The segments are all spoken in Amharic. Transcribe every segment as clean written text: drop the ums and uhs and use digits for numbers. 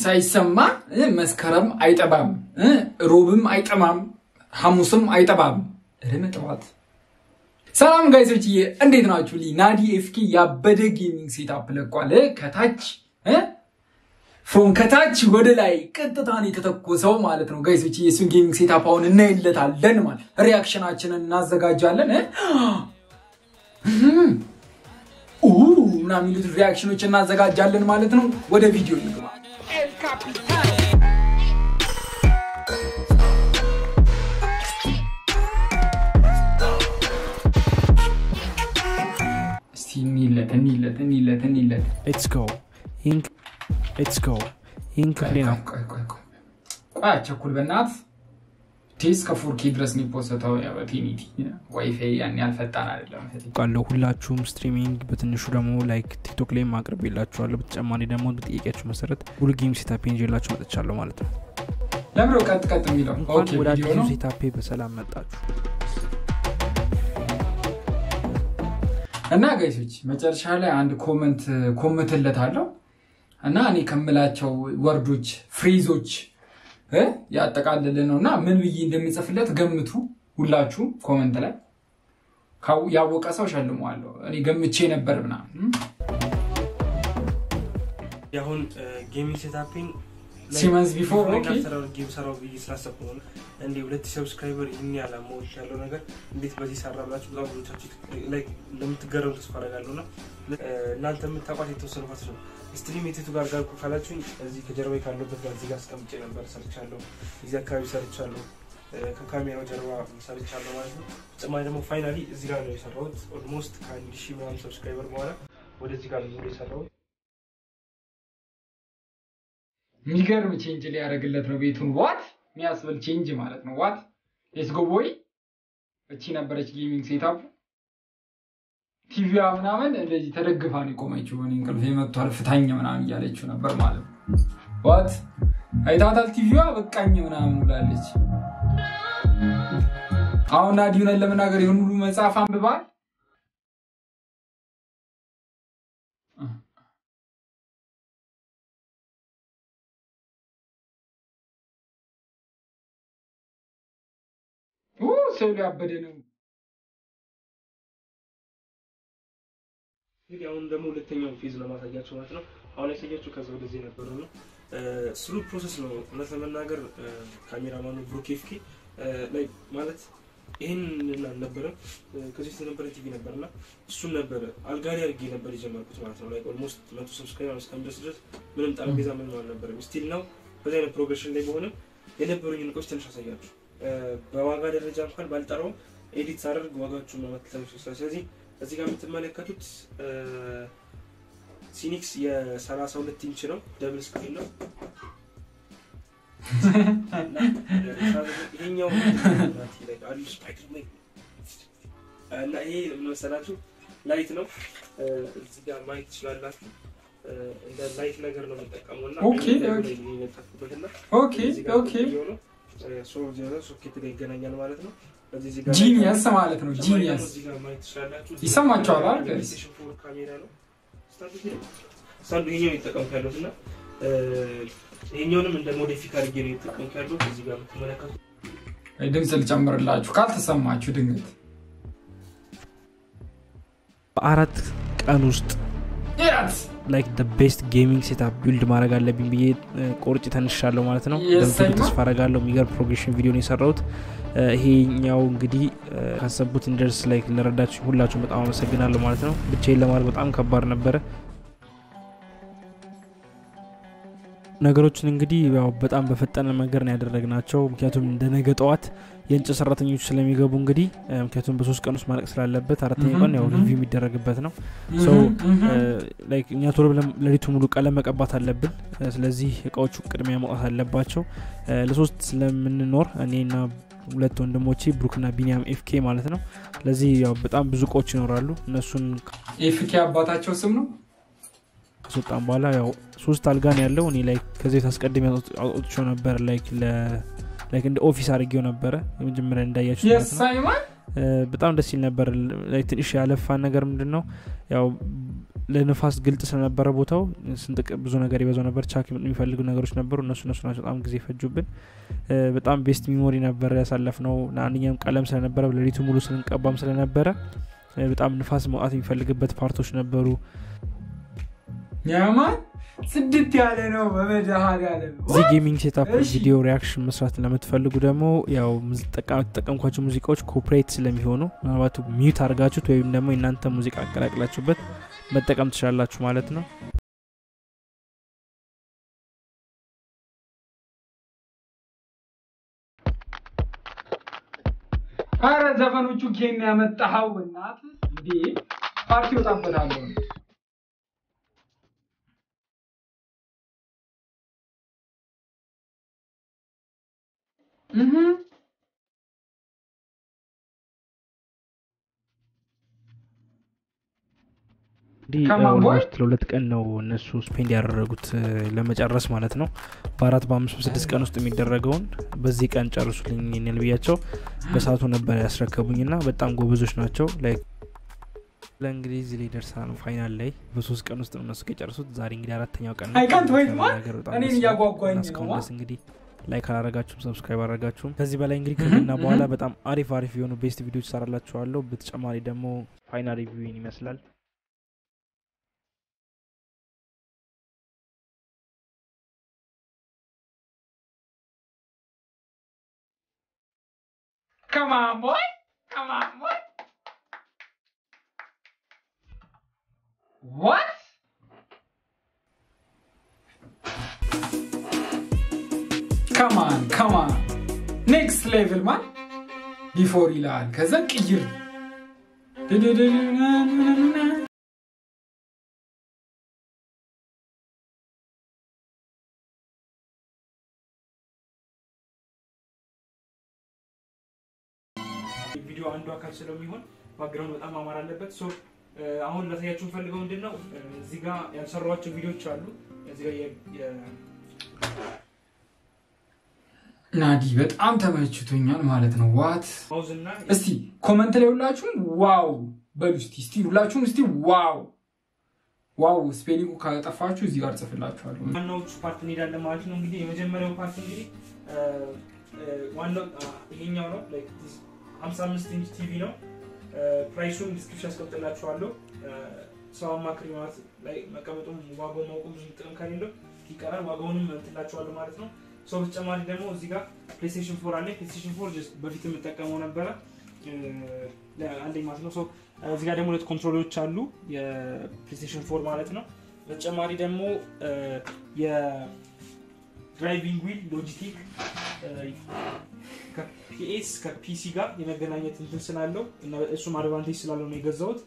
ሳይሰማ መስከረም አይጠባም፣ ሮብም አይጠማም፣ ሐሙስም አይጠባም። ረመጠዋት ሰላም guys ኦችዬ፣ እንዴት ናችሁ? ናዲ ኤፍኬ ያበደ gaming setup ለቋል። ከታች from ከታች ወደ ላይ ቀጥታ ነው የተተኮሰው ማለት ነው guys ኦች። የእሱን gaming setup አሁን እናይለታለን ማለት reaction ኣችንን እናዘጋጃለን ምናምን የሚሉት reaction ኦች እናዘጋጃለን ማለት ነው። ወደ ቪዲዮ እንግባ። እስቲ እንይለት እንይለት እንይለት እንይለት። Let's go. Ink. Let's go. ይህን ክፍሌ ነው። ቆይ ቆይ ቆይ ቆይ አቸኩል በእናትህ። ቴስ ከ 4K ድረስ ነው የፖሰተው። ያው ቴኒቲ ዋይፋይ ያን ያህል ፈጣን አይደለም። ቃለሁ ሁላችሁም streaming በትንሹ ደግሞ like ቲክቶክ ላይ ማቅረብ የላችኋለሁ። በተጨማሪ ደግሞ በጥያቄያችሁ መሰረት ሙሉ game setup ይዤላችሁ መጥቻለሁ ማለት ነው። ለምሮ ቀጥ ቀጥ የሚለው እንኳን okay ወደ ቪዲዮ አዲሱ ነው። setup ኤ በሰላም መጣችሁ። እና guys ኦች፣ መጨረሻ ላይ አንድ comment ኮምትለታለሁ እና እኔ ከምላቸው word ኦች phrase ኦች ያጠቃልል ነው እና ምን ብዬ እንደምጽፍለት ገምቱ ሁላችሁ comment ላይ። ያወቀ ሰው ሸልመዋለሁ። እኔ ገምቼ ነበር ምናምን። የአሁን gaming setup ኤን 6 months before, okay. Game ሰራው ብዬ ስላሰብኩ ነው። እንደ 2000 subscriber ይህን ያህል amount ያለው ነገር እንዴት በዚህ ሰራ ብላችሁ በጣም ብዙዎቻችሁ like እንደምትገረሙ ተስፋ አደርጋለሁ። እና እናንተ የምታውቋት የተወሰኑ part ነው። Stream የቱ ጋር ጋር ካላችሁኝ እዚህ ከጀርባዬ ካለበት ጋር እዚህ ጋር አስቀምጬ ነበር ሰርቻለሁ። እዚህ አካባቢ ሰርቻለሁ። ከካሜራው ጀርባ ሰርቻለሁ ማለት ነው። ተጨማሪ ደግሞ finally እዚህ ጋር ነው የሰራሁት። Almost ከ1000 ምናምን subscriber በኋላ ወደዚህ ጋር ነው የሰራሁት። የሚገርም change ሊያደርግለት ነው ቤቱን። What የሚያስብል change ማለት ነው። What, let's go, boy። እቺ ነበረች gaming setup። ቲቪዋ ምናምን እንደዚህ ተደግፋ ነው የቆመችው። እኔ እንቅልፌ መጥቷል ፍታኝ ምናምን እያለችው ነበር ማለት ነው። What፣ አይታታል። ቲቪዋ በቃኝ ምናምን ብላለች። አሁን ናዲ እውነት ለመናገር ይሁን ሁሉ መጽሐፍ አንብባል። ሰው ሊያበደ ነው። እንግዲህ አሁን ደግሞ ሁለተኛውን phase ነው ማሳያቸው ማለት ነው። አሁን ያሳያችሁ ከዛ ወደዚህ የነበረው ነው። Slow process ነው እውነት ለመናገር። ካሜራማኑ ብሩክ ኤፍኬ ላይ ማለት ይህን አልነበረም። ከዚህ በፊት የነበረ ቲቪ ነበር እና እሱን ነበረ አልጋ ላይ አድርጌ ነበር የጀመርኩት ማለት ነው። Like almost 100 subscriber እስከምደርስ ድረስ ምንም ጠረጴዛ ምንም አልነበረም። Still ነው በዚህ አይነት progression ላይ በሆንም የነበሩኝን እቃዎች ትንሽ አሳያችሁ። በዋጋ ደረጃ እንኳን ባልጠራውም edit ሳደርግ ዋጋችሁን መመልከት ይችላል። ስለዚህ እዚህ ጋር የምትመለከቱት ሲኒክስ የ32 ኢንች ነው፣ double screen ነው። ይሄኛው አሉ ስፓይደርማን እና ይሄ ምን መሰላችሁ light ነው። እዚህ ጋር ማየት ትችላላችሁ። እንደ light ነገር ነው የምጠቀመው እና የለጠፍኩበት እና okay ሶኬት ጋር ይገናኛል ማለት ነው። በዚህ ጋር Genius ማለት ነው። Genius። እዚህ ጋር ማየት ትችላላችሁ። ይሰማችኋል አይደል guys? PlayStation 4 ካሜራ ነው። Stand ኡ ይሄኛው የተጠቀምኩ ያለሁት እና ይሄኛውንም እንደ modify አድርጌ ነው የተጠቀምኩ ያለሁት። እዚህ ጋር የምትመለከቱት ድምፅ ልጨምርላችሁ ካልተሰማችሁ ድንገት። በ4 ቀን ውስጥ Yes. Like the best gaming setup build ማድረግ አለብኝ ብዬ ቆርጬ ተነስቻለሁ ማለት ነው። Yes, እንደምትወዱት ሳይማ። ተስፋ አደርጋለሁ። የሚገርም progression ቪዲዮ ነው የሰራሁት። ይሄኛው እንግዲህ ካሰብኩት እንደርስ like ለረዳችሁ ሁላችሁም በጣም አመሰግናለሁ ማለት ነው። ብቻዬን ለማድረግ በጣም ከባድ ነበረ። ነገሮችን እንግዲህ ያው በጣም በፈጠነ መንገድ ነው ያደረግናቸው። ምክንያቱም እንደ ነገ ጠዋት የእንጨት ሰራተኞች ስለሚገቡ እንግዲህ ምክንያቱም በ3 ቀን ውስጥ ማለቅ ስላለበት አራተኛ ቀን ያው review የሚደረግበት ነው። So like እኛ ቶሎ ብለን ሌሊቱ ሙሉ ቀለም መቀባት አለብን። ስለዚህ እቃዎቹ ቅድሚያ መውጣት አለባቸው። ለሶስት ስለምንኖር እኔና ሁለት ወንድሞቼ ብሩክና ቢኒያም ኤፍኬ ማለት ነው። ስለዚህ ያው በጣም ብዙ እቃዎች ይኖራሉ። እነሱን ኤፍኬ አባታቸው ስም ነው። ካስወጣን በኋላ ያው ሶስት አልጋ ነው ያለው። እኔ like ከዚህ በፊት አስቀድሜ አውጥቼው ነበር። Like እንደ office አድርጌው ነበረ የመጀመሪያ እንዳያችሁት Yes ማለት ነው። ሳይማን። በጣም ደስ ይል ነበር። Like ትንሽ ያለፋን ነገር ምንድነው ያው ለንፋስ ግልጽ ስለነበረ ቦታው ስንጥቅ ብዙ ነገር ይበዛው ነበር። ቻክ የሚፈልጉ ነገሮች ነበሩ፣ እነሱ ናቸው በጣም ጊዜ ፈጁብን። በጣም best memory ነበር ያሳለፍነው። አንደኛም ቀለም ስለነበረ ለሊቱ ሙሉ ስንቀባም ስለነበረ በጣም ንፋስ መውጣት የሚፈልግበት part ኦች ነበሩ። ያማን ስድት ያለ ነው በመድኃኒዓለም። እዚህ gaming setup ቪዲዮ reaction መስራት ለምትፈልጉ ደግሞ ያው ተጠቀምኳቸው ሙዚቃዎች copyright ስለሚሆኑ ምናልባት mute አድርጋችሁት ወይም ደግሞ የእናንተ ሙዚቃ አቀላቅላችሁበት መጠቀም ትችላላችሁ ማለት ነው። አረ ዘፈኖቹ ኬን ያመጣኸው እናት እንዴ ፓርቲ ወጣበታለሁ። እንግዲህ almost ለሁለት ቀን ነው እነሱ spend ያደረጉት ለመጨረስ ማለት ነው። በአራት በአምስት በስድስት ቀን ውስጥ የሚደረገውን በዚህ ቀን ጨርሱልኝ ይል ብያቸው በሰዓቱ ነበር ያስረከቡኝና በጣም ጎበዞች ናቸው። Like ለእንግሊዝ ላይ ደርሰናል final ላይ በሶስት ቀን ውስጥ ነው እነሱ የጨረሱት። ዛሬ እንግዲህ አራተኛው ቀን ነው። I can't wait man እኔን እያጓጓኝ ነው። እንግዲህ like አላረጋችሁም subscribe አላረጋችሁም ከዚህ በላይ እንግዲህ ከገና በኋላ በጣም አሪፍ አሪፍ የሆኑ best ቪዲዮዎች ሰራላችኋለሁ። በተጨማሪ ደግሞ final review ይመስላል። Come on boy, come on boy. What? Come on, come on. Next level man. Before ይላል ከዛ ቅይር ቪዲዮ አንዱ አካል ስለሚሆን background በጣም ማማር አለበት። So አሁን ላሳያችሁ ፈልገው ምንድነው እዚህ ጋር ያልሰራኋቸው ቪዲዮዎች አሉ። እዚህ ጋር ናዲ በጣም ተመችቶኛል ማለት ነው። What mouse እና እስቲ comment ላይ ሁላችሁም wow በሉ እስቲ እስቲ ሁላችሁም እስቲ wow wow spelling ኡ ካጠፋችሁ እዚህ ጋር ጽፍላችኋለሁ። ዋናዎቹ part እንሄዳለን ማለት ነው። እንግዲህ የመጀመሪያው part እንግዲህ ዋናው ይሄኛው ነው። Like 55 ኢንች ቲቪ ነው። Price ኡን description አስቀምጥላችኋለሁ። ሰው አማክሪ ማለት ላይ መቀመጡም ዋጋው ማወቁም ብዙ ጥቅም ከሌለው ይቀራል። ዋጋውንም እንትላችኋለሁ ማለት ነው። So በተጨማሪ ደግሞ እዚህ ጋር PlayStation 4 አለ። PlayStation 4 just በፊት የምጠቀመው ነበረ ለአንደኛ ማለት ነው። So እዚህ ጋር ደግሞ ሁለት controller ኦች አሉ የ PlayStation 4 ማለት ነው። በተጨማሪ ደግሞ የ driving wheel Logitech ከ PS ከ PC ጋር የመገናኘት እንትን ስላለው እና እሱም advantage ስላለው ነው የገዛሁት።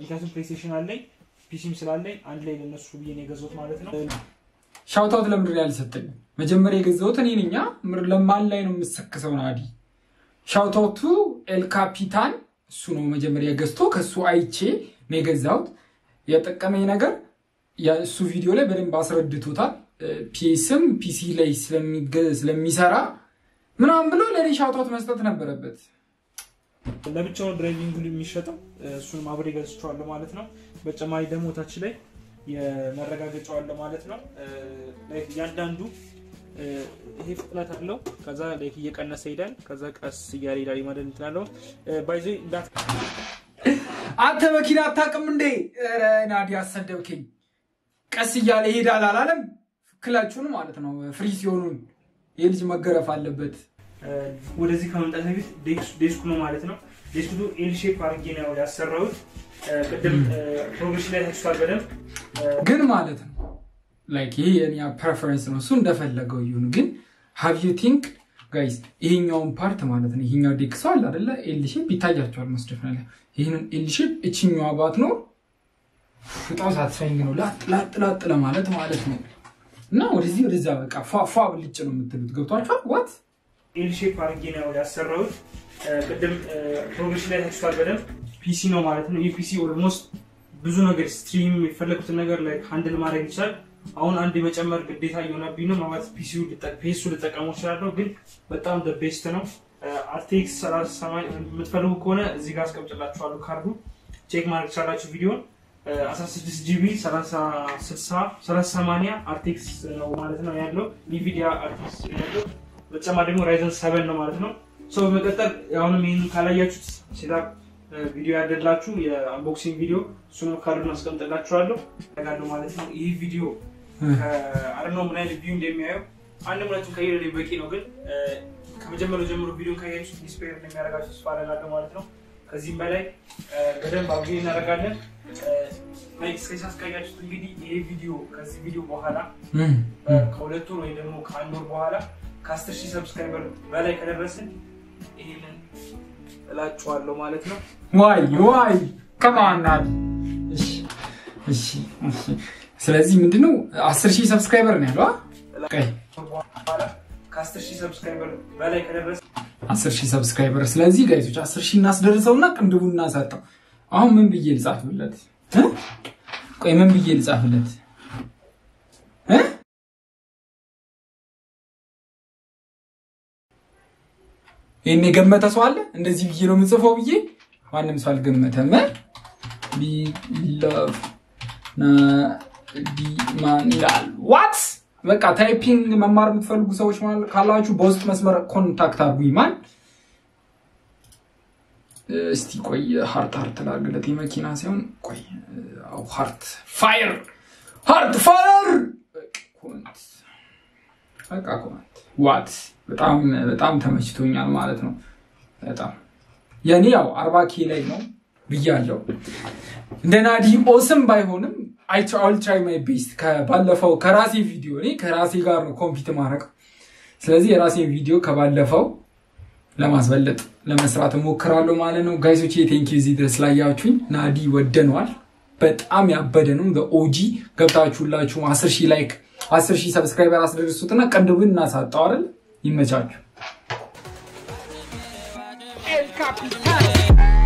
ምክንያቱም PlayStation አለኝ PC ም ስላለኝ አንድ ላይ ለነሱ ብዬ ነው የገዛሁት ማለት ነው። Shoutout ለምንድን ነው ያልሰጠኝ? መጀመሪያ የገዛሁት እኔ ነኝ። ለማን ላይ ነው የምሰክሰው? ናዲ shoutout ኡ ኤል ካፒታን እሱ ነው መጀመሪያ ገዝቶ ከሱ አይቼ ነው የገዛሁት። የጠቀመኝ ነገር የሱ ቪዲዮ ላይ በደንብ አስረድቶታል። PS ም PC ላይ ስለሚሰራ ምናምን ብሎ ለኔ shoutout መስጠት ነበረበት። ለብቻው driving የሚሸጠው እሱንም አብሬ ገዝቼዋለሁ ማለት ነው። በተጨማሪ ደግሞ ታች ላይ የመረጋገጫው አለ ማለት ነው። Like ያንዳንዱ ይሄ ፍጥነት አለው። ከዛ like እየቀነሰ ይሄዳል። ከዛ ቀስ እያለ ይሄዳል ማለት እንትናለው። By the way እንዳት አንተ መኪና አታውቅም እንዴ? ኧረ ናዲ አሰደብከኝ። ቀስ እያለ ይሄዳል አላለም? clutch ኡን ማለት ነው free ሲሆኑን የልጅ መገረፍ አለበት። ወደዚህ ከመምጣት በፊት desk ኡ ነው ማለት ነው። Desk ኡ L shape አድርጌ ነው ያሰራሁት። ቅድም progression ላይ ታችቷል በደንብ ግን ማለት ነው። Like ይሄ የኛ preference ነው፣ እሱ እንደፈለገው ይሁን። ግን have you think guys ይሄኛውን part ማለት ነው ይሄኛው desk ሰው አለ አይደለ? L shape ይታያቸዋል መስደፍና ይሄንን L shape እቺኛዋ ባትኖር በጣም satisfying ነው። ላጥ ላጥ ላጥ ለማለት ማለት ነው። እና ወደዚህ ወደዛ በቃ ፏ ፏ ብልጭ ነው የምትሉት። ገብቷችኋል? What L shape አድርጌ ነው ያሰራሁት። ቅድም progression ላይ ታችቷል በደንብ። PC ነው ማለት ነው። ይህ PC almost ብዙ ነገር stream የፈለኩትን ነገር ላይ handle ማድረግ ይችላል። አሁን አንድ የመጨመር ግዴታ እየሆነብኝ ነው ማለት PC ው ልጠቀመው እችላለሁ፣ ግን በጣም the best ነው። RTX 3080 የምትፈልጉ ከሆነ እዚህ ጋር አስቀምጥላችኋለሁ ካርዱ፣ check ማድረግ ትችላላችሁ ቪዲዮን። 16 GB 3060 3080 RTX ነው ማለት ነው ያለው፣ Nvidia RTX ያለው። በተጨማሪ ደግሞ Ryzen 7 ነው ማለት ነው። So በመቀጠል አሁንም ይህንን ካላያችሁት setup ቪዲዮ ያደላችሁ የ unboxing ቪዲዮ እሱንም ካርዱን አስቀምጥላችኋለሁ ያደርጋለሁ ማለት ነው። ይህ ቪዲዮ አረኖ ምን ያህል view እንደሚያየው፣ አንድ ሁለቱን ከየለ በቂ ነው፣ ግን ከመጀመሪያው ጀምሮ ቪዲዮን ካያችሁት inspire እንደሚያደርጋችሁ ተስፋ አደርጋለሁ ማለት ነው። ከዚህም በላይ በደንብ upgrade እናደርጋለን። Like እስከ ካያችሁት እንግዲህ ይሄ ቪዲዮ ከዚህ ቪዲዮ በኋላ ከ2 ወር ወይ ደግሞ ከአንድ ወር በኋላ ከ10,000 subscriber በላይ ከደረስን ይሄንን እላችኋለሁ ማለት ነው። ዋይ ዋይ ከማናት። እሺ። ስለዚህ ምንድነው 10,000 subscriber ነው ያለው? ቆይ። በኋላ ከ10,000 subscriber በላይ ከደረስን 10,000 subscriber። ስለዚህ guys ኦች 10,000 እናስደርሰውና ቅንድቡን እናሳጣው። አሁን ምን ብዬ ልጻፍለት? ቆይ ምን ብዬ ልጻፍለት? እ? ይሄን የገመተ ሰው አለ? እንደዚህ ብዬ ነው የምጽፈው ብዬ ማንም ሰው አልገመተም። Big love ናዲማን ይላል። What? በቃ typing መማር የምትፈልጉ ሰዎች ካላችሁ በውስጥ መስመር contact አድርጉኝ። ማን እስቲ ቆይ heart heart ላድርግለት፣ የመኪና ሳይሆን ቆይ heart fire heart fire comment፣ በቃ comment። What? በጣም በጣም ተመችቶኛል ማለት ነው። በጣም የኔ ያው 40K ላይ ነው ብያለሁ። እንደ ናዲ awesome ባይሆንም I'll try my best። ከባለፈው ከራሴ ቪዲዮ፣ እኔ ከራሴ ጋር ነው compete ማድረግ። ስለዚህ የራሴ ቪዲዮ ከባለፈው ለማስበለጥ ለመስራት እሞክራለሁ ማለት ነው። Guys ኦች thank you እዚህ ድረስ ላያችሁኝ። ናዲ ወደነዋል። በጣም ያበደ ነው። OG ገብታችሁላችሁ 10,000 like 10,000 subscriber አስደርሱትና ቅንድቡን እናሳጣው አይደል? ይመቻችሁ። El Capitan.